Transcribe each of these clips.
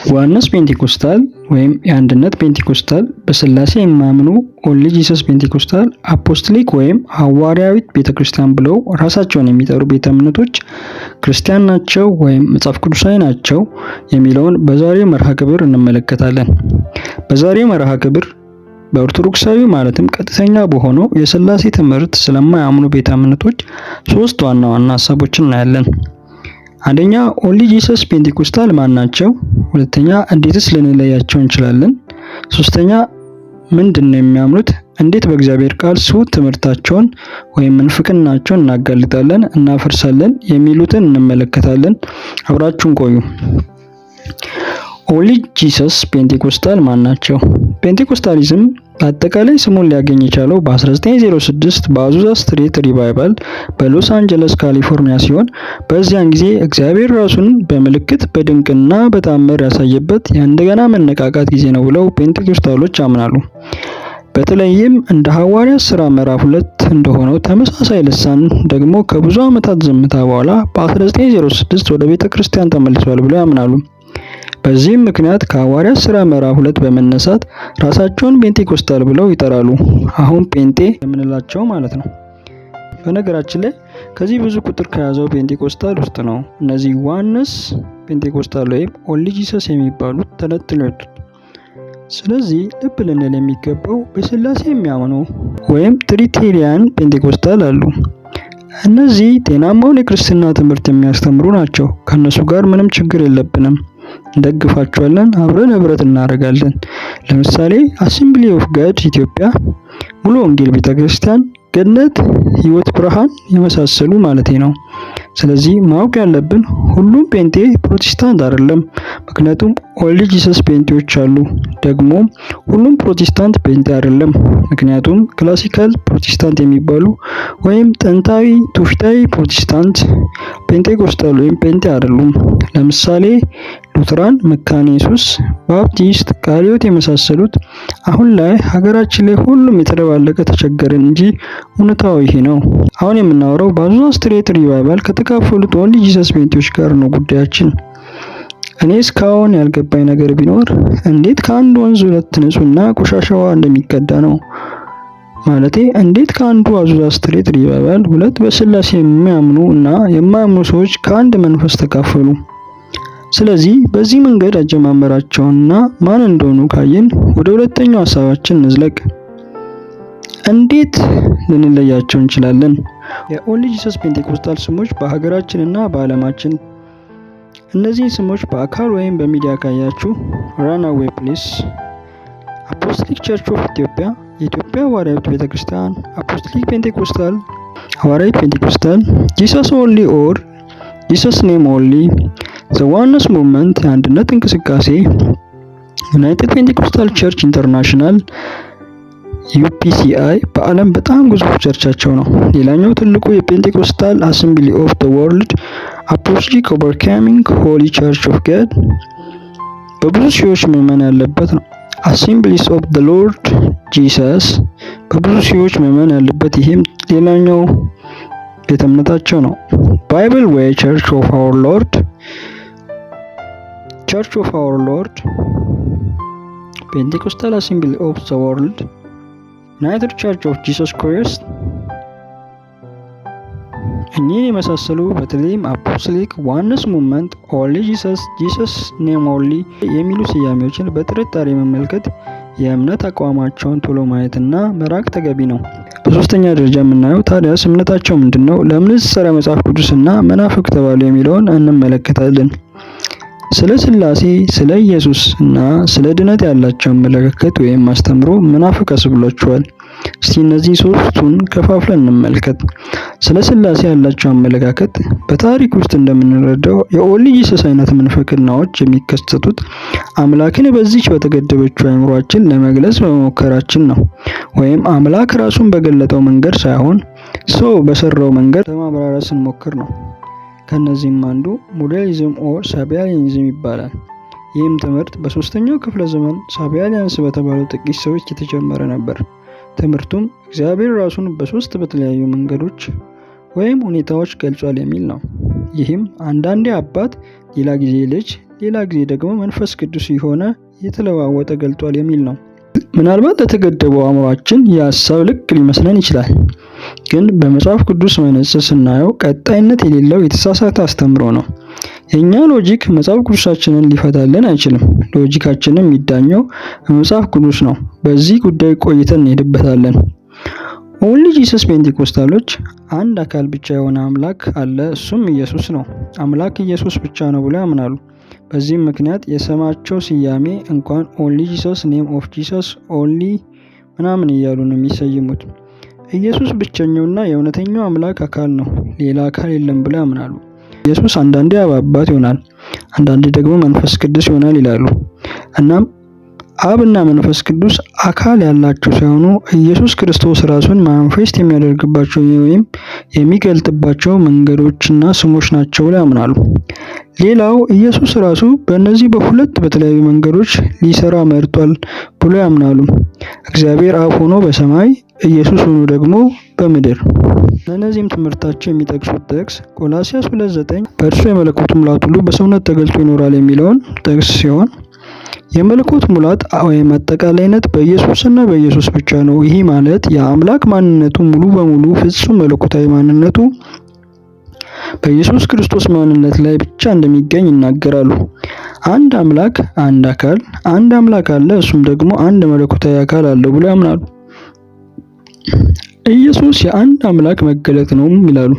Oneness Pentecostal ወይም የአንድነት ፔንቴኮስታል፣ በስላሴ የማያምኑ Only Jesus Pentecostal፣ Apostolic ወይም ሐዋርያዊት ቤተክርስቲያን ብለው ራሳቸውን የሚጠሩ ቤተ እምነቶች ክርስቲያን ናቸው ወይም መጽሐፍ ቅዱሳዊ ናቸው የሚለውን በዛሬው መርሃ ግብር እንመለከታለን። በዛሬው መርሃ ግብር በኦርቶዶክሳዊ ማለትም ቀጥተኛ በሆነው የስላሴ ትምህርት ስለማያምኑ ቤተ እምነቶች ሶስት ዋና ዋና ሀሳቦችን እናያለን። አንደኛ፣ Only Jesus Pentecostal ማን ናቸው? ሁለተኛ፣ እንዴትስ ልንለያቸው እንችላለን? ሶስተኛ፣ ምንድን ነው የሚያምኑት? እንዴት በእግዚአብሔር ቃል ስሁት ትምህርታቸውን ወይም ምንፍቅናቸውን እናጋልጣለን፣ እናፈርሳለን የሚሉትን እንመለከታለን። አብራችሁን ቆዩ። Only Jesus Pentecostal ማን ናቸው? ፔንቴኮስታሊዝም አጠቃላይ ስሙን ሊያገኝ የቻለው በ1906 በ Azusa Street Revival በሎስ አንጀለስ ካሊፎርኒያ ሲሆን፣ በዚያን ጊዜ እግዚአብሔር ራሱን በምልክት፣ በድንቅና በታምር ያሳየበት የእንደገና መነቃቃት ጊዜ ነው ብለው ፔንቴኮስታሎች ያምናሉ። በተለይም እንደ ሐዋርያት ሥራ ምዕራፍ 2 እንደሆነው ተመሳሳይ ልሳን ደግሞ ከብዙ ዓመታት ዝምታ በኋላ በ1906 ወደ ቤተ ክርስቲያን ተመልሷል ብለው ያምናሉ። በዚህም ምክንያት ከሐዋርያት ሥራ ምዕራፍ 2 በመነሳት ራሳቸውን ፔንቴኮስታል ብለው ይጠራሉ። አሁን ጴንጤ የምንላቸው ማለት ነው። በነገራችን ላይ ከዚህ ብዙ ቁጥር ከያዘው ፔንቴኮስታል ውስጥ ነው እነዚህ Oneness Pentecostal ወይም Only Jesus የሚባሉት ተነጥለው የወጡት። ስለዚህ ልብ ልንል የሚገባው በስላሴ የሚያምኑ ወይም Trinitarian Pentecostal አሉ። እነዚህ ጤናማውን የክርስትና ትምህርት የሚያስተምሩ ናቸው። ከእነሱ ጋር ምንም ችግር የለብንም። እንደግፋቸዋለን፣ አብረን ህብረት እናደርጋለን። ለምሳሌ Assembly of God ኢትዮጵያ፣ ሙሉ ወንጌል ቤተክርስቲያን፣ ገነት፣ ህይወት ብርሃን የመሳሰሉ ማለቴ ነው። ስለዚህ ማወቅ ያለብን ሁሉም ጴንጤ ፕሮቴስታንት አይደለም። ምክንያቱም Only Jesus ጴንጤዎች አሉ። ደግሞ ሁሉም ፕሮቴስታንት ጴንጤ አይደለም። ምክንያቱም classical ፕሮቴስታንት የሚባሉ ወይም ጥንታዊ ትውፊታዊ ፕሮቴስታንት ፔንቴኮስታል ወይም ጴንጤ አይደሉም። ለምሳሌ ሉትራን፣ መካነ ኢየሱስ፣ ባፕቲስት፣ ቃለ ሕይወት የመሳሰሉት። አሁን ላይ ሀገራችን ላይ ሁሉም የተደባለቀ ተቸገርን እንጂ እውነታው ይሄ ነው። አሁን የምናወራው በ Azusa Street Revival ከተካፈሉት Only Jesus ጴንጤዎች ጋር ነው ጉዳያችን። እኔ እስካሁን ያልገባኝ ነገር ቢኖር እንዴት ከአንድ ወንዝ ሁለት ንጹህና ቆሻሻ ውሃ እንደሚቀዳ ነው። ማለቴ እንዴት ከአንዱ Azusa Street Revival ሁለት በስላሴ የሚያምኑ እና የማያምኑ ሰዎች ከአንድ መንፈስ ተካፈሉ? ስለዚህ በዚህ መንገድ አጀማመራቸውንና ማን እንደሆኑ ካየን ወደ ሁለተኛው ሀሳባችን እንዝለቅ። እንዴት ልንለያቸው እንችላለን? የ Only Jesus Pentecostal ስሞች በሀገራችንና በዓለማችን። እነዚህን ስሞች በአካል ወይም በሚዲያ ካያችሁ run away, please። Apostolic Church of Ethiopia፣ የኢትዮጵያ ሐዋርያዊት ቤተክርስቲያን፣ Apostolic Pentecostal፣ ሐዋርያዊት ፔንቴኮስታል፣ Jesus Only or Jesus Name Only፣ The Oneness Movement፣ የአንድነት እንቅስቃሴ፣ United Pentecostal Church International UPCI በዓለም በጣም ግዙፍ ቸርቻቸው ነው። ሌላኛው ትልቁ የ Pentecostal Assembly of the World፣ Apostolic Overcoming Holy Church of God በብዙ ሺዎች ምዕመን ያለበት ነው። Assemblies of the Lord Jesus በብዙ ሺዎች ምዕመን ያለበት፣ ይህም ሌላኛው ቤተ እምነታቸው ነው። Bible Way Church of Our Lord፣ Church of Our Lord፣ Pentecostal Assembly of the World፣ United Church of Jesus Christ እኚህን የመሳሰሉ፣ በተለይም Apostolic፣ Oneness Movement፣ Only Jesus፣ Jesus Name Only የሚሉ ስያሜዎችን በጥርጣሬ መመልከት፣ የእምነት አቋማቸውን ቶሎ ማየትና መራቅ ተገቢ ነው። በሶስተኛ ደረጃ የምናየው ታዲያስ እምነታቸው ምንድን ነው? ለምንስ ጸረ መጽሐፍ ቅዱስና መናፍቅ ተባሉ የሚለውን እንመለከታለን። ስለ ስላሴ፣ ስለ ኢየሱስ እና ስለ ድነት ያላቸው አመለካከት ወይም አስተምሮ መናፍቅ አስብሏቸዋል። እስቲ እነዚህ ሶስቱን ከፋፍለን እንመልከት። ስለ ስላሴ ያላቸው አመለካከት። በታሪክ ውስጥ እንደምንረዳው የ Only Jesus አይነት ምንፍቅናዎች የሚከሰቱት አምላክን በዚች በተገደበችው አእምሯችን ለመግለጽ በመሞከራችን ነው። ወይም አምላክ ራሱን በገለጠው መንገድ ሳይሆን ሰው በሰራው መንገድ ለማብራራት ስንሞክር ነው። ከእነዚህም አንዱ Modalism or Sabellianism ይባላል። ይህም ትምህርት በሶስተኛው ክፍለ ዘመን Sabellians በተባሉ ጥቂት ሰዎች የተጀመረ ነበር። ትምህርቱም እግዚአብሔር ራሱን በሶስት በተለያዩ መንገዶች ወይም ሁኔታዎች ገልጿል የሚል ነው። ይህም አንዳንዴ አባት፣ ሌላ ጊዜ ልጅ፣ ሌላ ጊዜ ደግሞ መንፈስ ቅዱስ የሆነ የተለዋወጠ ገልጧል የሚል ነው። ምናልባት ለተገደበው አእምሯችን ይህ ሐሳብ ልክ ሊመስለን ይችላል። ግን በመጽሐፍ ቅዱስ መነጽር ስናየው ቀጣይነት የሌለው የተሳሳተ አስተምህሮ ነው። የእኛ logic መጽሐፍ ቅዱሳችንን ሊፈታልን አይችልም። Logic ኣችንም የሚዳኘው በመጽሐፍ ቅዱስ ነው። በዚህ ጉዳይ ቆይተን እንሄድበታለን። Only Jesus Pentecostal ኦች አንድ አካል ብቻ የሆነ አምላክ አለ፣ እሱም ኢየሱስ ነው። አምላክ ኢየሱስ ብቻ ነው ብለው ያምናሉ። በዚህም ምክንያት የስማቸው ስያሜ እንኳን Only Jesus፣ Name of Jesus፣ Only ምናምን እያሉ ነው የሚሰይሙት። ኢየሱስ ብቸኛውና የእውነተኛው አምላክ አካል ነው፣ ሌላ አካል የለም ብለው ያምናሉ። ኢየሱስ አንዳንዴ አብ አባት ይሆናል፣ አንዳንዴ ደግሞ መንፈስ ቅዱስ ይሆናል ይላሉ። እናም አብና መንፈስ ቅዱስ አካል ያላቸው ሳይሆኑ ኢየሱስ ክርስቶስ ራሱን manifest የሚያደርግባቸው ወይም የሚገልጥባቸው መንገዶችና ስሞች ናቸው ብለው ያምናሉ። ሌላው ኢየሱስ ራሱ በእነዚህ በሁለት በተለያዩ መንገዶች ሊሰራ መርጧል ብሎ ያምናሉ። እግዚአብሔር አብ ሆኖ በሰማይ፣ ኢየሱስ ሆኖ ደግሞ በምድር። ለእነዚህም ትምህርታቸው የሚጠቅሱት ጥቅስ ቆላስይስ 2:9 በእርሱ የመለኮት ሙላት ሁሉ በሰውነት ተገልጦ ይኖራል የሚለውን ጥቅስ ሲሆን የመለኮት ሙላት ወይም አጠቃላይነት በኢየሱስና በኢየሱስ ብቻ ነው። ይህ ማለት የአምላክ ማንነቱ ሙሉ በሙሉ ፍጹም መለኮታዊ ማንነቱ በኢየሱስ ክርስቶስ ማንነት ላይ ብቻ እንደሚገኝ ይናገራሉ። አንድ አምላክ፣ አንድ አካል፣ አንድ አምላክ አለ፣ እሱም ደግሞ አንድ መለኮታዊ አካል አለው ብለው ያምናሉ። ኢየሱስ የአንድ አምላክ መገለጥ ነው ይላሉ።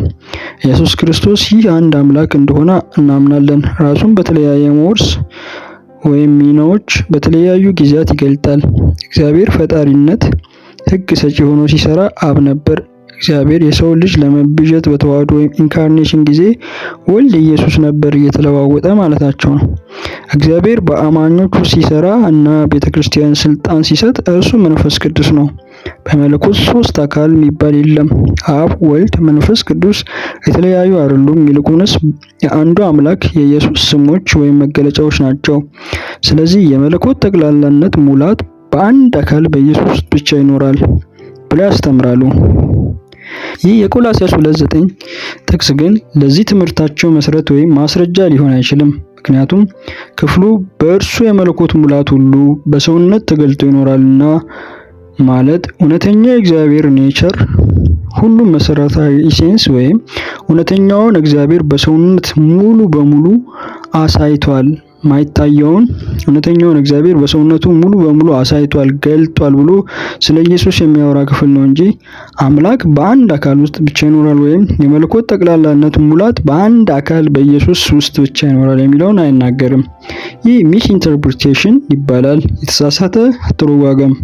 ኢየሱስ ክርስቶስ ይህ አንድ አምላክ እንደሆነ እናምናለን። ራሱን በተለያየ modes ወይም ሚናዎች በተለያዩ ጊዜያት ይገልጣል። እግዚአብሔር ፈጣሪነት ሕግ ሰጪ ሆኖ ሲሰራ አብ ነበር። እግዚአብሔር የሰው ልጅ ለመቤዠት በተዋህዶ ወይም incarnation ጊዜ ወልድ ኢየሱስ ነበር፣ እየተለዋወጠ ማለታቸው ነው። እግዚአብሔር በአማኞች ውስጥ ሲሰራ እና ቤተክርስቲያን ስልጣን ሲሰጥ እርሱ መንፈስ ቅዱስ ነው። በመለኮት ሶስት አካል የሚባል የለም። አብ፣ ወልድ፣ መንፈስ ቅዱስ የተለያዩ አይደሉም። ይልቁንስ የአንዱ አምላክ የኢየሱስ ስሞች ወይም መገለጫዎች ናቸው። ስለዚህ የመለኮት ጠቅላላነት ሙላት በአንድ አካል በኢየሱስ ብቻ ይኖራል ብለው ያስተምራሉ። ይህ የቆላስይስ 2:9 ጥቅስ ግን ለዚህ ትምህርታቸው መሰረት ወይም ማስረጃ ሊሆን አይችልም። ምክንያቱም ክፍሉ በእርሱ የመለኮት ሙላት ሁሉ በሰውነት ተገልጦ ይኖራልና ማለት እውነተኛ የእግዚአብሔር nature ሁሉም መሰረታዊ essence ወይም እውነተኛውን እግዚአብሔር በሰውነት ሙሉ በሙሉ አሳይቷል። ማይታየውን እውነተኛውን እግዚአብሔር በሰውነቱ ሙሉ በሙሉ አሳይቷል፣ ገልጧል ብሎ ስለ ኢየሱስ የሚያወራ ክፍል ነው እንጂ አምላክ በአንድ አካል ውስጥ ብቻ ይኖራል ወይም የመለኮት ጠቅላላነት ሙላት በአንድ አካል በኢየሱስ ውስጥ ብቻ ይኖራል የሚለውን አይናገርም። ይህ misinterpretation ይባላል፣ የተሳሳተ አተረጓጎም።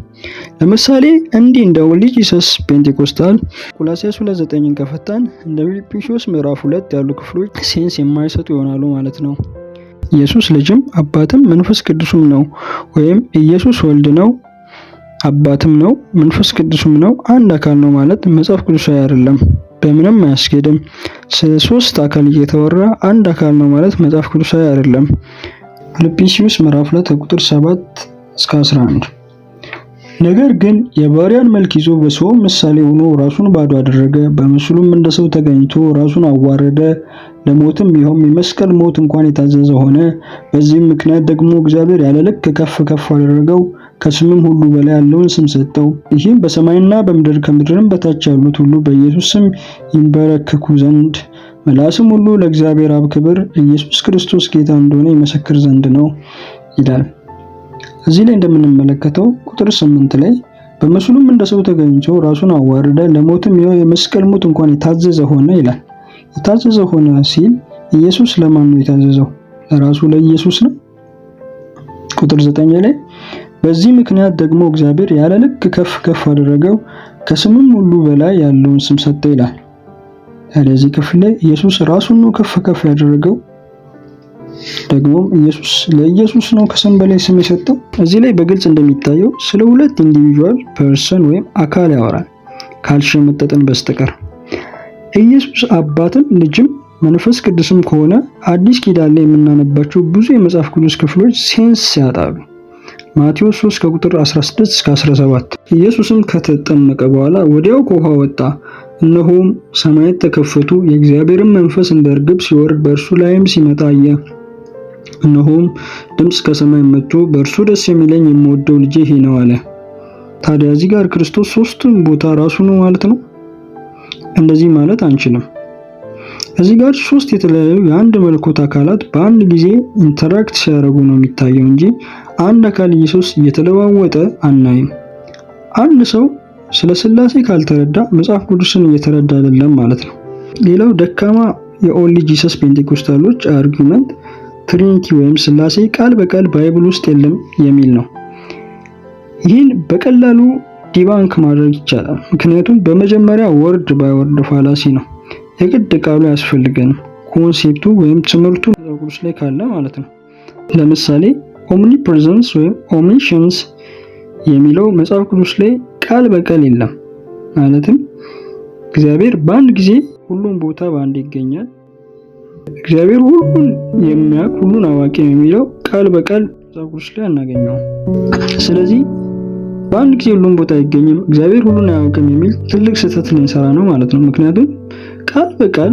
ለምሳሌ እንዲህ እንደ Only Jesus Pentecostal ቆላስይስ 2:9ን ከፈታን እንደ ፊልጵስዩስ ምዕራፍ 2 ያሉ ክፍሎች sense የማይሰጡ ይሆናሉ ማለት ነው። ኢየሱስ ልጅም አባትም መንፈስ ቅዱስም ነው ወይም ኢየሱስ ወልድ ነው፣ አባትም ነው፣ መንፈስ ቅዱስም ነው፣ አንድ አካል ነው ማለት መጽሐፍ ቅዱሳዊ አይደለም። በምንም አያስኬድም። ስለ ሶስት አካል እየተወራ አንድ አካል ነው ማለት መጽሐፍ ቅዱሳዊ አይደለም። ፊልጵስዩስ ምዕራፍ 2 ቁጥር 7 እስከ 11። ነገር ግን የባሪያን መልክ ይዞ በሰውም ምሳሌ ሆኖ ራሱን ባዶ አደረገ። በምስሉም እንደ ሰው ተገኝቶ ራሱን አዋረደ፣ ለሞትም ይኸውም የመስቀል ሞት እንኳን የታዘዘ ሆነ። በዚህም ምክንያት ደግሞ እግዚአብሔር ያለ ልክ ከፍ ከፍ አደረገው፣ ከስምም ሁሉ በላይ ያለውን ስም ሰጠው። ይህም በሰማይና በምድር ከምድርም በታች ያሉት ሁሉ በኢየሱስ ስም ይንበረከኩ ዘንድ፣ ምላስም ሁሉ ለእግዚአብሔር አብ ክብር ኢየሱስ ክርስቶስ ጌታ እንደሆነ ይመሰክር ዘንድ ነው ይላል። እዚህ ላይ እንደምንመለከተው ቁጥር 8 ላይ በምስሉም እንደ ሰው ተገኝቶ ራሱን አዋረደ፣ ለሞትም ይኸው የመስቀል ሞት እንኳን የታዘዘ ሆነ ይላል። የታዘዘ ሆነ ሲል ኢየሱስ ለማን ነው የታዘዘው? ለራሱ ለኢየሱስ ነው። ቁጥር 9 ላይ በዚህ ምክንያት ደግሞ እግዚአብሔር ያለ ልክ ከፍ ከፍ አደረገው፣ ከስምም ሁሉ በላይ ያለውን ስም ሰጠ ይላል። ታዲያ እዚህ ክፍል ላይ ኢየሱስ ራሱን ነው ከፍ ከፍ ያደረገው? ደግሞም ኢየሱስ ለኢየሱስ ነው ከስም በላይ ስም የሰጠው። እዚህ ላይ በግልጽ እንደሚታየው ስለ ሁለት individual person ወይም አካል ያወራል ካልሸመጠጥን በስተቀር። ኢየሱስ አባትም ልጅም መንፈስ ቅዱስም ከሆነ አዲስ ኪዳን ላይ የምናነባቸው ብዙ የመጽሐፍ ቅዱስ ክፍሎች sense ያጣሉ። ማቴዎስ 3 ከቁጥር 16 እስከ 17። ኢየሱስም ከተጠመቀ በኋላ ወዲያው ከውኃ ወጣ፣ እነሆም ሰማያት ተከፈቱ፣ የእግዚአብሔርም መንፈስ እንደ ርግብ ሲወርድ በእርሱ ላይም ሲመጣ አየ። እነሆም ድምፅ ከሰማይ መጥቶ በእርሱ ደስ የሚለኝ የምወደው ልጄ ይሄ ነው አለ። ታዲያ እዚህ ጋር ክርስቶስ ሶስቱም ቦታ ራሱ ነው ማለት ነው? እንደዚህ ማለት አንችልም። እዚህ ጋር ሶስት የተለያዩ የአንድ መለኮት አካላት በአንድ ጊዜ interact ሲያደርጉ ነው የሚታየው እንጂ አንድ አካል ኢየሱስ እየተለዋወጠ አናይም። አንድ ሰው ስለ ስላሴ ካልተረዳ መጽሐፍ ቅዱስን እየተረዳ አይደለም ማለት ነው። ሌላው ደካማ የ Only Jesus ፔንቴኮስታሎች argument Trinity ወይም ስላሴ ቃል በቃል Bible ውስጥ የለም የሚል ነው። ይህን በቀላሉ debunk ማድረግ ይቻላል። ምክንያቱም በመጀመሪያ word by word fallacy ነው። የግድ ቃሉ አያስፈልገንም፣ concept ኡ ወይም ትምህርቱ መጽሐፍ ቅዱስ ላይ ካለ ማለት ነው። ለምሳሌ omnipresence ወይም omniscience የሚለው መጽሐፍ ቅዱስ ላይ ቃል በቃል የለም። ማለትም እግዚአብሔር በአንድ ጊዜ ሁሉም ቦታ በአንድ ይገኛል፣ እግዚአብሔር ሁሉን የሚያውቅ ሁሉን አዋቂ ነው የሚለው ቃል በቃል መጽሐፍ ቅዱስ ላይ አናገኘውም። ስለዚህ በአንድ ጊዜ ሁሉም ቦታ አይገኝም፣ እግዚአብሔር ሁሉን አያውቅም የሚል ትልቅ ስህተት ልንሰራ ነው ማለት ነው። ምክንያቱም ቃል በቃል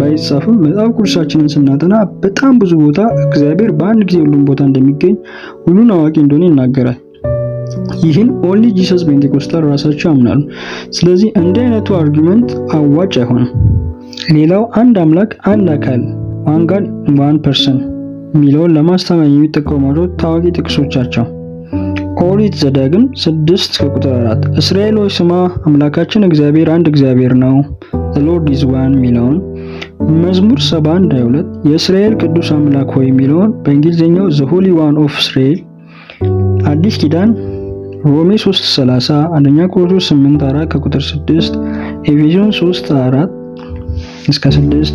ባይጻፍም መጽሐፍ ቅዱሳችንን ስናጠና በጣም ብዙ ቦታ እግዚአብሔር በአንድ ጊዜ ሁሉም ቦታ እንደሚገኝ፣ ሁሉን አዋቂ እንደሆነ ይናገራል። ይህን Only Jesus Pentecostal ራሳቸው ያምናሉ። ስለዚህ እንዲህ አይነቱ argument አዋጭ አይሆንም። ሌላው አንድ አምላክ አንድ አካል፣ one God one person የሚለውን ለማስተማር የሚጠቀሟቸው ታዋቂ ጥቅሶቻቸው ኦሪት ዘዳግም 6 ከቁጥር 4 "እስራኤል ሆይ ስማ፣ አምላካችን እግዚአብሔር አንድ እግዚአብሔር ነው፣ the Lord is one" የሚለውን፣ መዝሙር 71:22 "የእስራኤል ቅዱስ አምላክ ሆይ" የሚለውን፣ በእንግሊዝኛው "the Holy One of Israel"፣ አዲስ ኪዳን ሮሜ 3:30፣ አንደኛ ቆሮንቶስ 8:4 ከቁጥር 6፣ ኤፌሶን 3:4 እስከ 6፣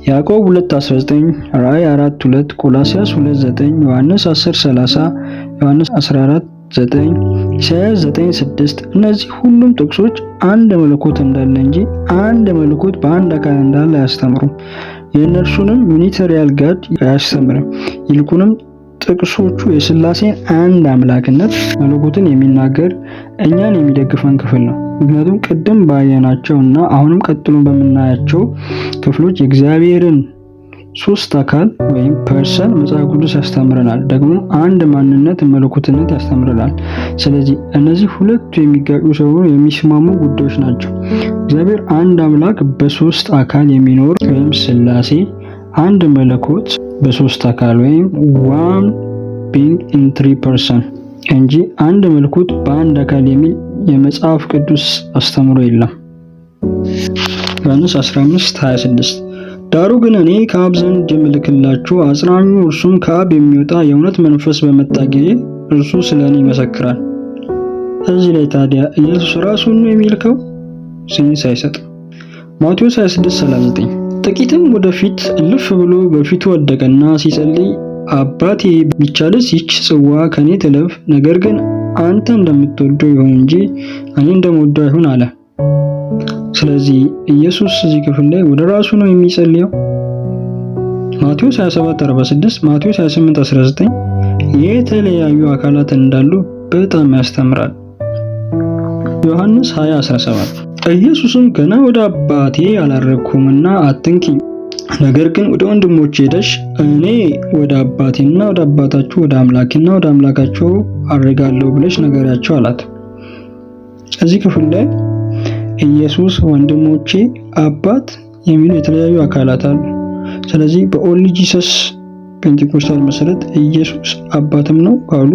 ያዕቆብ 2:19፣ ራእይ 4:2፣ ቆላስያስ 2:9፣ ዮሐንስ 10:30፣ ዮሐንስ 14:9፣ ኢሳይያስ 9:6። እነዚህ ሁሉም ጥቅሶች አንድ መለኮት እንዳለ እንጂ አንድ መለኮት በአንድ አካል እንዳለ አያስተምሩም። የእነርሱንም unitarian God አያስተምርም። ይልቁንም ጥቅሶቹ የስላሴን አንድ አምላክነት መለኮትን የሚናገር፣ እኛን የሚደግፈን ክፍል ነው። ምክንያቱም ቅድም ባየናቸው እና አሁንም ቀጥሎ በምናያቸው ክፍሎች የእግዚአብሔርን ሶስት አካል ወይም person መጽሐፍ ቅዱስ ያስተምረናል። ደግሞ አንድ ማንነት መለኮትነት ያስተምረናል። ስለዚህ እነዚህ ሁለቱ የሚጋጩ ሳይሆኑ የሚስማሙ ጉዳዮች ናቸው። እግዚአብሔር አንድ አምላክ በሶስት አካል የሚኖር ወይም ስላሴ፣ አንድ መለኮት በሶስት አካል ወይም one being in three person እንጂ አንድ መለኮት በአንድ አካል የሚል የመጽሐፍ ቅዱስ አስተምህሮ የለም። ዮሐንስ 15:26 "ዳሩ ግን እኔ ከአብ ዘንድ የምልክላችሁ አጽናኙ፣ እርሱም ከአብ የሚወጣ የእውነት መንፈስ በመጣ ጊዜ እርሱ ስለ እኔ ይመሰክራል።" እዚህ ላይ ታዲያ ኢየሱስ ራሱን ነው የሚልከው? Sense አይሰጥም። ማቴዎስ 26:39 "ጥቂትም ወደፊት እልፍ ብሎ በፊቱ ወደቀና ሲጸልይ አባቴ፣ ቢቻልስ ይህች ጽዋ ከእኔ ትለፍ፣ ነገር ግን አንተ እንደምትወደው ይሁን እንጂ እኔ እንደምወደው አይሁን አለ።" ስለዚህ ኢየሱስ እዚህ ክፍል ላይ ወደ ራሱ ነው የሚጸልየው። ማቴዎስ 27:46፣ ማቴዎስ 28:19 የተለያዩ አካላት እንዳሉ በጣም ያስተምራል። ዮሐንስ 20:17 "ኢየሱስም ገና ወደ አባቴ አላረግሁምና አትንኪኝ፣ ነገር ግን ወደ ወንድሞቼ ሄደሽ እኔ ወደ አባቴና ወደ አባታችሁ፣ ወደ አምላኬና ወደ አምላካችሁ አርጋለሁ ብለሽ ንገሪያቸው አላት።" እዚህ ክፍል ላይ ኢየሱስ፣ ወንድሞቼ፣ አባት የሚሉ የተለያዩ አካላት አሉ። ስለዚህ በ Only Jesus Pentecostal መሰረት ኢየሱስ አባትም ነው ካሉ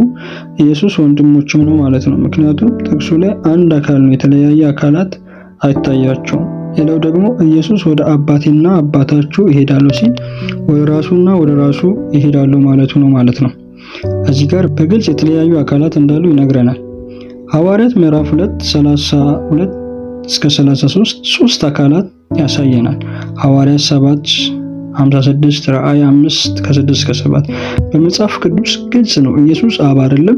ኢየሱስ ወንድሞችም ነው ማለት ነው። ምክንያቱም ጥቅሱ ላይ አንድ አካል ነው፣ የተለያየ አካላት አይታያቸውም። ሌላው ደግሞ ኢየሱስ ወደ አባቴና አባታችሁ እሄዳለሁ ሲል ወደ ራሱና ወደ ራሱ እሄዳለሁ ማለቱ ነው ማለት ነው። እዚህ ጋር በግልጽ የተለያዩ አካላት እንዳሉ ይነግረናል። ሐዋርያት ምዕራፍ 2 32 እስከ 33 ሶስት አካላት ያሳየናል። ሐዋርያት 7 56፣ ራእይ 5 ከ6 እስከ 7። በመጽሐፍ ቅዱስ ግልጽ ነው። ኢየሱስ አብ አይደለም፣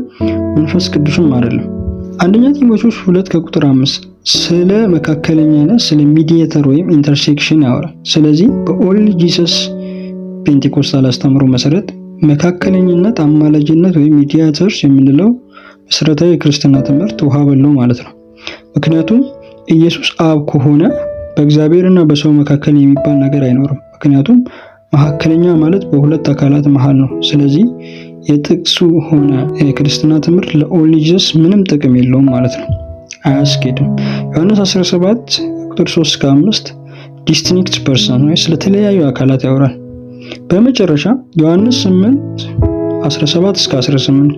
መንፈስ ቅዱስም አይደለም። አንደኛ ጢሞቴዎስ 2 ከቁጥር 5 ስለ መካከለኛነት፣ ስለ mediator ወይም intercession ያወራል። ስለዚህ በ Only Jesus Pentecostal አስተምህሮ መሰረት መካከለኝነት፣ አማላጅነት ወይም mediators የምንለው መሰረታዊ የክርስትና ትምህርት ውሃ በላው ማለት ነው። ምክንያቱም ኢየሱስ አብ ከሆነ በእግዚአብሔርና በሰው መካከል የሚባል ነገር አይኖርም። ምክንያቱም መካከለኛ ማለት በሁለት አካላት መሃል ነው። ስለዚህ የጥቅሱ ሆነ የክርስትና ትምህርት ለ Only Jesus ምንም ጥቅም የለውም ማለት ነው፣ አያስኬድም። ዮሐንስ 17 ቁጥር 3 እስከ 5 distinct person ወይ ስለተለያዩ አካላት ያወራል። በመጨረሻ ዮሐንስ 8 17 እስከ 18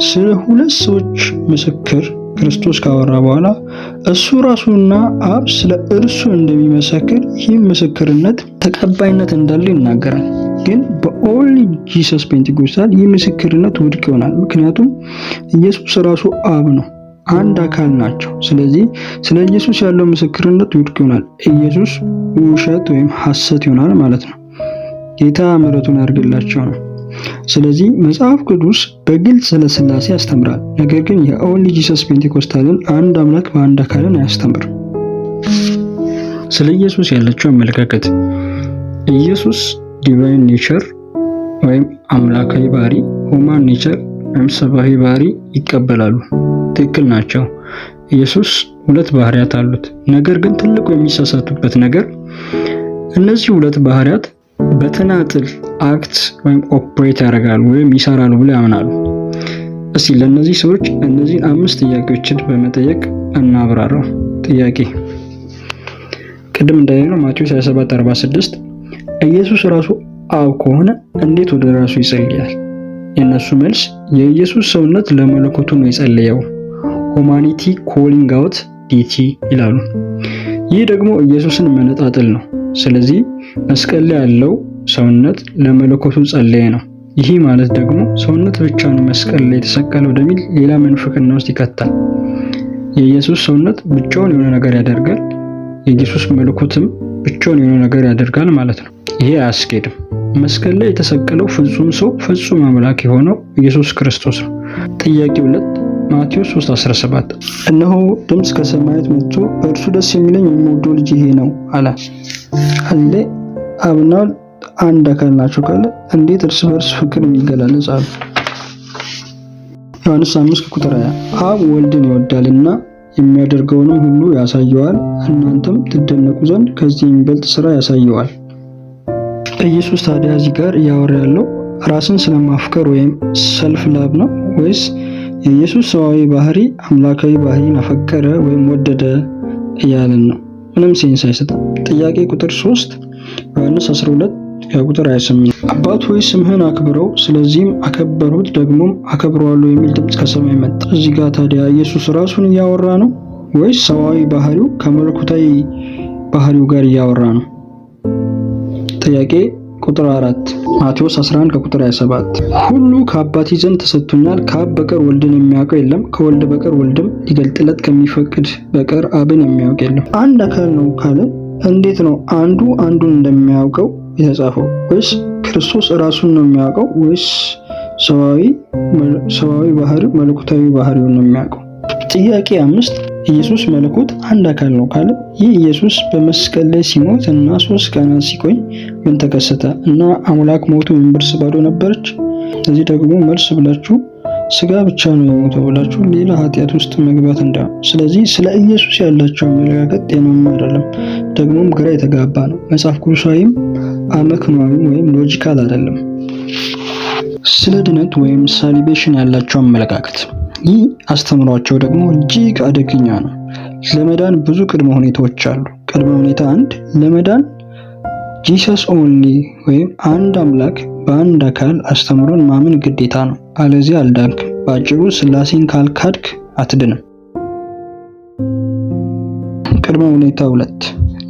ስለ ሁለት ሰዎች ምስክር ክርስቶስ ካወራ በኋላ እሱ ራሱና አብ ስለ እርሱ እንደሚመሰክር ይህም ምስክርነት ተቀባይነት እንዳለው ይናገራል። ግን በ Only Jesus Pentecostal ይህ ምስክርነት ውድቅ ይሆናል። ምክንያቱም ኢየሱስ ራሱ አብ ነው፣ አንድ አካል ናቸው። ስለዚህ ስለ ኢየሱስ ያለው ምስክርነት ውድቅ ይሆናል። ኢየሱስ ውሸት ወይም ሐሰት ይሆናል ማለት ነው። ጌታ ምሕረቱን ያድርግላቸው ነው። ስለዚህ መጽሐፍ ቅዱስ በግልጽ ስለ ሥላሴ ያስተምራል። ነገር ግን የ Only Jesus Pentecostal ን አንድ አምላክ በአንድ አካልን አያስተምርም። ስለ ኢየሱስ ያላቸው አመለካከት ኢየሱስ divine nature ወይም አምላካዊ ባህሪ፣ human nature ወይም ሰብአዊ ባህሪ ይቀበላሉ። ትክክል ናቸው። ኢየሱስ ሁለት ባህሪያት አሉት። ነገር ግን ትልቁ የሚሳሳቱበት ነገር እነዚህ ሁለት ባህሪያት በተናጥል act ወይም operate ያደርጋሉ ወይም ይሰራሉ ብለው ያምናሉ። እስቲ ለእነዚህ ሰዎች እነዚህን አምስት ጥያቄዎችን በመጠየቅ እናብራራው። ጥያቄ ቅድም እንዳየነው ማቴዎስ 27:46 ኢየሱስ ራሱ አብ ከሆነ እንዴት ወደ ራሱ ይጸልያል? የእነሱ መልስ የኢየሱስ ሰውነት ለመለኮቱ ነው የጸለየው፣ humanity calling out deity ይላሉ። ይህ ደግሞ ኢየሱስን መነጣጠል ነው። ስለዚህ መስቀል ላይ ያለው ሰውነት ለመለኮቱ ጸለየ ነው። ይህ ማለት ደግሞ ሰውነት ብቻ ነው መስቀል ላይ የተሰቀለው ወደሚል ሌላ ምንፍቅና ውስጥ ይከታል። የኢየሱስ ሰውነት ብቻውን የሆነ ነገር ያደርጋል፣ የኢየሱስ መለኮትም ብቻውን የሆነ ነገር ያደርጋል ማለት ነው። ይሄ አያስኬድም። መስቀል ላይ የተሰቀለው ፍጹም ሰው ፍጹም አምላክ የሆነው ኢየሱስ ክርስቶስ ነው። ጥያቄ 2፣ ማቴዎስ 3:17 እነሆ ድምፅ ከሰማያት መጥቶ በእርሱ ደስ የሚለኝ የምወደው ልጅ ይሄ ነው አለ። እዚህ ላይ አብና አንድ አካል ናቸው ካለ እንዴት እርስ በርስ ፍቅር የሚገላለጻሉ? ዮሐንስ 5 ቁጥር 20 አብ ወልድን ይወዳልና የሚያደርገውንም ሁሉ ያሳየዋል፣ እናንተም ትደነቁ ዘንድ ከዚህ የሚበልጥ ስራ ያሳየዋል። ኢየሱስ ታዲያ እዚህ ጋር እያወራ ያለው ራስን ስለማፍቀር ወይም self love ነው ወይስ የኢየሱስ ሰዋዊ ባህሪ አምላካዊ ባህሪን አፈቀረ ወይም ወደደ እያለን ነው? ምንም sense አይሰጥም። ጥያቄ ቁጥር 3፣ ዮሐንስ 12 ከቁጥር 28 አባት ሆይ ስምህን አክብረው፣ ስለዚህም አከበርሁት ደግሞም አከብረዋለሁ የሚል ድምፅ ከሰማይ መጣ። እዚህ ጋር ታዲያ ኢየሱስ ራሱን እያወራ ነው ወይስ ሰዋዊ ባህሪው ከመለኮታዊ ባህሪው ጋር እያወራ ነው? ጥያቄ ቁጥር 4፣ ማቴዎስ 11 ከቁጥር 27 ሁሉ ከአባቴ ዘንድ ተሰጥቶኛል፣ ከአብ በቀር ወልድን የሚያውቀው የለም፣ ከወልድ በቀር ወልድም ሊገልጥለት ከሚፈቅድ በቀር አብን የሚያውቅ የለም። አንድ አካል ነው ካለ እንዴት ነው አንዱ አንዱን እንደሚያውቀው የተጻፈው? ወይስ ክርስቶስ ራሱን ነው የሚያውቀው ወይስ ሰዋዊ ባህሪው መለኮታዊ ባህሪውን ነው የሚያውቀው? ጥያቄ 5፣ ኢየሱስ መለኮት አንድ አካል ነው ካለ ይህ ኢየሱስ በመስቀል ላይ ሲሞት እና 3 ቀናት ሲቆይ ምን ተከሰተ? እና አምላክ ሞቱ universe ባዶ ነበረች? እዚህ ደግሞ መልስ ብላችሁ ስጋ ብቻ ነው የሞተው ብላችሁ ሌላ ኃጢአት ውስጥ መግባት እንዳይሆን። ስለዚህ ስለ ኢየሱስ ያላቸው አመለካከት ጤናማ አይደለም፣ ደግሞም ግራ የተጋባ ነው። መጽሐፍ ቅዱሳዊም አመክንዮአዊም ወይም logical አይደለም። ስለ ድነት ወይም salvation ያላቸው አመለካከት፣ ይህ አስተምሯቸው ደግሞ እጅግ አደገኛ ነው። ለመዳን ብዙ ቅድመ ሁኔታዎች አሉ። ቅድመ ሁኔታ 1፣ ለመዳን Jesus only ወይም አንድ አምላክ በአንድ አካል አስተምሮን ማመን ግዴታ ነው። አለዚያ አልዳንክም። በአጭሩ ስላሴን ካልካድክ አትድንም። ቅድመ ሁኔታ 2፣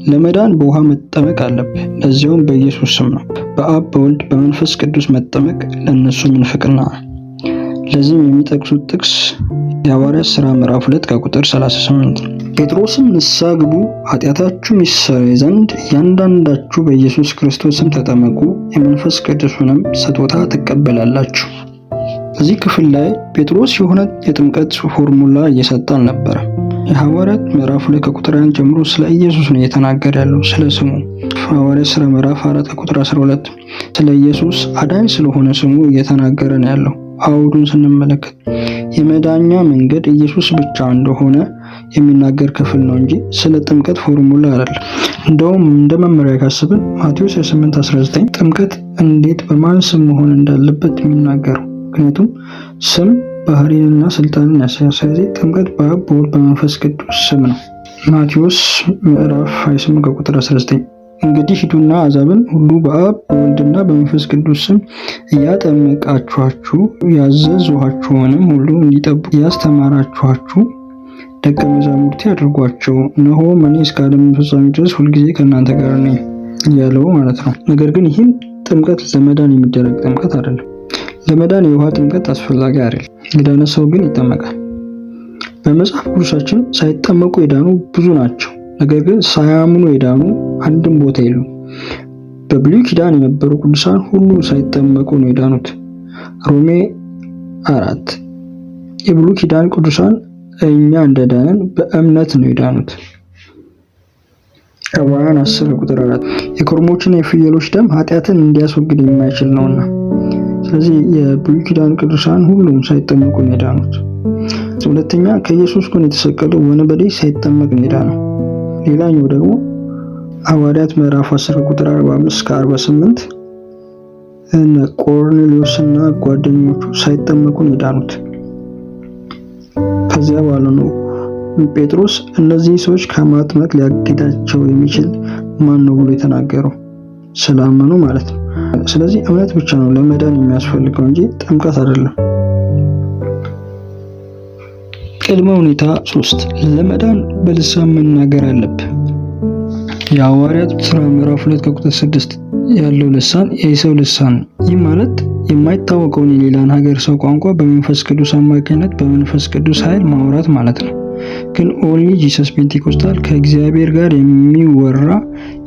ለመዳን በውሃ መጠመቅ አለብህ። ለዚያውም በኢየሱስ ስም ነው። በአብ፣ በወልድ፣ በመንፈስ ቅዱስ መጠመቅ ለእነሱ ምንፍቅና ነው። ለዚህም የሚጠቅሱት ጥቅስ የሐዋርያት ሥራ ምዕራፍ 2 ከቁጥር 38 ጴጥሮስም ንስሐ ግቡ፣ ኃጢአታችሁም ይሰረይ ዘንድ እያንዳንዳችሁ በኢየሱስ ክርስቶስ ስም ተጠመቁ፣ የመንፈስ ቅዱስንም ስጦታ ትቀበላላችሁ። እዚህ ክፍል ላይ ጴጥሮስ የሆነ የጥምቀት ፎርሙላ እየሰጠ አልነበረም። የሐዋርያት ምዕራፍ 2 ከቁጥር 1 ጀምሮ ስለ ኢየሱስ ነው እየተናገረ ያለው፣ ስለ ስሙ። ሐዋርያት ሥራ ምዕራፍ 4 ከቁጥር 12 ስለ ኢየሱስ አዳኝ ስለሆነ ስሙ እየተናገረ ነው ያለው። አውዱን ስንመለከት የመዳኛ መንገድ ኢየሱስ ብቻ እንደሆነ የሚናገር ክፍል ነው እንጂ ስለ ጥምቀት ፎርሙላ አይደለም። እንደውም እንደ መመሪያ ካስብን ማቴዎስ 28:19 ጥምቀት እንዴት በማን ስም መሆን እንዳለበት የሚናገረው፣ ምክንያቱም ስም ባህሪንና ስልጣንን ያሳያል። ስለዚህ ጥምቀት በአብ፣ በወልድ፣ በመንፈስ ቅዱስ ስም ነው። ማቴዎስ ምዕራፍ 28 ከቁጥር 19 እንግዲህ ሂዱና አሕዛብን ሁሉ በአብ፣ በወልድና በመንፈስ ቅዱስ ስም እያጠመቃችኋቸው ያዘዝኋችሁንም ሁሉ እንዲጠብቁ እያስተማራችኋቸው ደቀ መዛሙርቴ አድርጓቸው፣ እነሆም እኔ እስከ ዓለም ፍጻሜ ድረስ ሁልጊዜ ከእናንተ ጋር ነኝ ያለው ማለት ነው። ነገር ግን ይህም ጥምቀት ለመዳን የሚደረግ ጥምቀት አይደለም። ለመዳን የውሃ ጥምቀት አስፈላጊ አይደለም። የዳነ ሰው ግን ይጠመቃል። በመጽሐፍ ቅዱሳችን ሳይጠመቁ የዳኑ ብዙ ናቸው። ነገር ግን ሳያምኑ የዳኑ አንድም ቦታ የሉም። በብሉይ ኪዳን የነበሩ ቅዱሳን ሁሉ ሳይጠመቁ ነው የዳኑት። ሮሜ 4 የብሉይ ኪዳን ቅዱሳን እኛ እንደዳንን በእምነት ነው የዳኑት። ዕብራውያን 10 ቁጥር 4 የኮርሞችና የፍየሎች ደም ኃጢአትን እንዲያስወግድ የማይችል ነውና። ስለዚህ የብሉይ ኪዳን ቅዱሳን ሁሉም ሳይጠመቁ ነው የዳኑት። ሁለተኛ፣ ከኢየሱስ ጎን የተሰቀለው ወንበዴ ሳይጠመቅ ነው የዳነው። ሌላኛው ደግሞ ሐዋርያት ምዕራፍ 10 ቁጥር 45 እስከ 48 እነ ቆርኔሌዎስና ጓደኞቹ ሳይጠመቁ ነው የዳኑት። ከዚያ በኋላ ነው ጴጥሮስ እነዚህ ሰዎች ከማጥመቅ ሊያግዳቸው የሚችል ማን ነው ብሎ የተናገረው፣ ስላመኑ ማለት ነው። ስለዚህ እምነት ብቻ ነው ለመዳን የሚያስፈልገው እንጂ ጥምቀት አይደለም። ቅድመ ሁኔታ 3፣ ለመዳን በልሳን መናገር አለብህ። የሐዋርያት ሥራ ምዕራፍ 2 ከቁጥር 6 ያለው ልሳን የሰው ልሳን ነው። ይህ ማለት የማይታወቀውን የሌላን ሀገር ሰው ቋንቋ በመንፈስ ቅዱስ አማካኝነት በመንፈስ ቅዱስ ኃይል ማውራት ማለት ነው። ግን Only Jesus Pentecostal ከእግዚአብሔር ጋር የሚወራ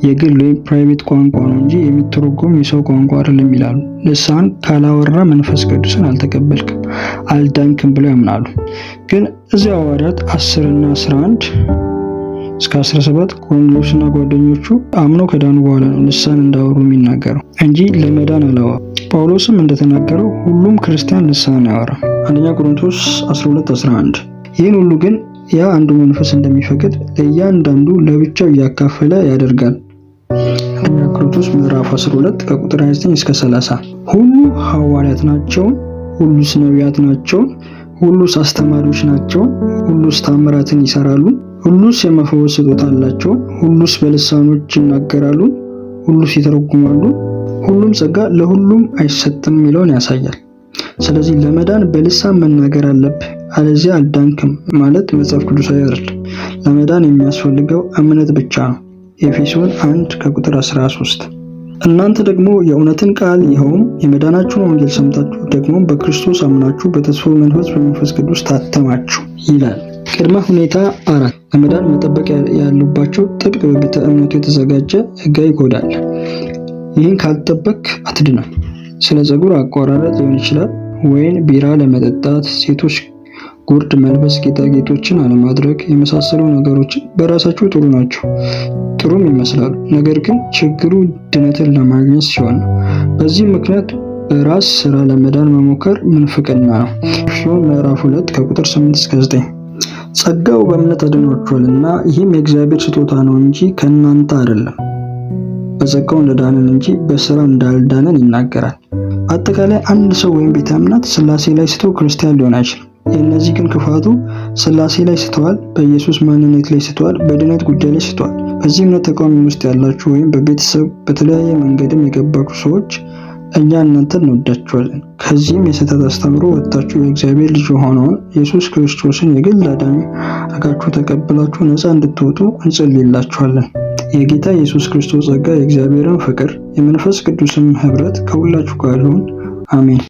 የግል ወይም private ቋንቋ ነው እንጂ የሚተረጎም የሰው ቋንቋ አይደለም ይላሉ። ልሳን ካላወራ መንፈስ ቅዱስን አልተቀበልክም፣ አልዳንክም ብለው ያምናሉ። ግን እዚያ ሐዋርያት 10 እና 11 እስከ 17 ቆርኔሌዎስና ጓደኞቹ አምነው ከዳኑ በኋላ ነው ልሳን እንዳወሩ የሚናገረው እንጂ ለመዳን አላወሩ። ጳውሎስም እንደተናገረው ሁሉም ክርስቲያን ልሳን አያወራም። አንደኛ ቆሮንቶስ 12:11። ይህን ሁሉ ግን ያ አንዱ መንፈስ እንደሚፈቅድ ለእያንዳንዱ ለብቻው እያካፈለ ያደርጋል። አንደኛ ቆሮንቶስ ምዕራፍ 12 ከቁጥር 29 እስከ 30። ሁሉ ሐዋርያት ናቸውን? ሁሉስ ነቢያት ናቸውን? ሁሉስ አስተማሪዎች ናቸውን? ሁሉስ ታምራትን ይሰራሉ? ሁሉስ የመፈወስ ስጦታ አላቸው? ሁሉስ በልሳኖች ይናገራሉ? ሁሉስ ይተረጉማሉ? ሁሉም ጸጋ ለሁሉም አይሰጥም የሚለውን ያሳያል። ስለዚህ ለመዳን በልሳን መናገር አለብህ፣ አለዚያ አልዳንክም ማለት መጽሐፍ ቅዱሳዊ አይደለም። ለመዳን የሚያስፈልገው እምነት ብቻ ነው። ኤፌሶን 1 ከቁጥር 13። እናንተ ደግሞ የእውነትን ቃል ይኸውም የመዳናችሁን ወንጌል ሰምታችሁ ደግሞ በክርስቶስ አምናችሁ በተስፋው መንፈስ በመንፈስ ቅዱስ ታተማችሁ ይላል። ቅድመ ሁኔታ 4፣ ለመዳን መጠበቅ ያሉባቸው ጥብቅ በቤተ እምነቱ የተዘጋጀ ሕጋዊ ኮድ አለ። ይህን ካልጠበቅ አትድንም። ስለ ፀጉር አቆራረጥ ሊሆን ይችላል፣ ወይን ቢራ ለመጠጣት፣ ሴቶች ጉርድ መልበስ፣ ጌጣጌጦችን አለማድረግ የመሳሰሉ ነገሮችን በራሳቸው ጥሩ ናቸው፣ ጥሩም ይመስላሉ። ነገር ግን ችግሩ ድነትን ለማግኘት ሲሆን ነው። በዚህ ምክንያት በራስ ስራ ለመዳን መሞከር ምንፍቅና ነው። ኤፌሶን ምዕራፍ 2 ከቁጥር 8 እስከ 9 ጸጋው በእምነት አድኗችኋልና ይህም የእግዚአብሔር ስጦታ ነው እንጂ ከእናንተ አይደለም። በጸጋው እንደዳንን እንጂ በስራ እንዳልዳንን ይናገራል። አጠቃላይ አንድ ሰው ወይም ቤተ እምነት ስላሴ ላይ ስቶ ክርስቲያን ሊሆን አይችልም። የእነዚህ ግን ክፋቱ ስላሴ ላይ ስተዋል፣ በኢየሱስ ማንነት ላይ ስተዋል፣ በድነት ጉዳይ ላይ ስተዋል። በዚህ እምነት ተቃዋሚ ውስጥ ያላችሁ ወይም በቤተሰብ በተለያየ መንገድም የገባችሁ ሰዎች እኛ እናንተን እንወዳችኋለን። ከዚህም የስህተት አስተምሮ ወጥታችሁ የእግዚአብሔር ልጅ የሆነውን ኢየሱስ ክርስቶስን የግል አዳኝ አድርጋችሁ ተቀብላችሁ ነፃ እንድትወጡ እንጸልይላችኋለን። የጌታ ኢየሱስ ክርስቶስ ጸጋ፣ የእግዚአብሔርን ፍቅር፣ የመንፈስ ቅዱስም ኅብረት ከሁላችሁ ጋር ይሁን። አሜን።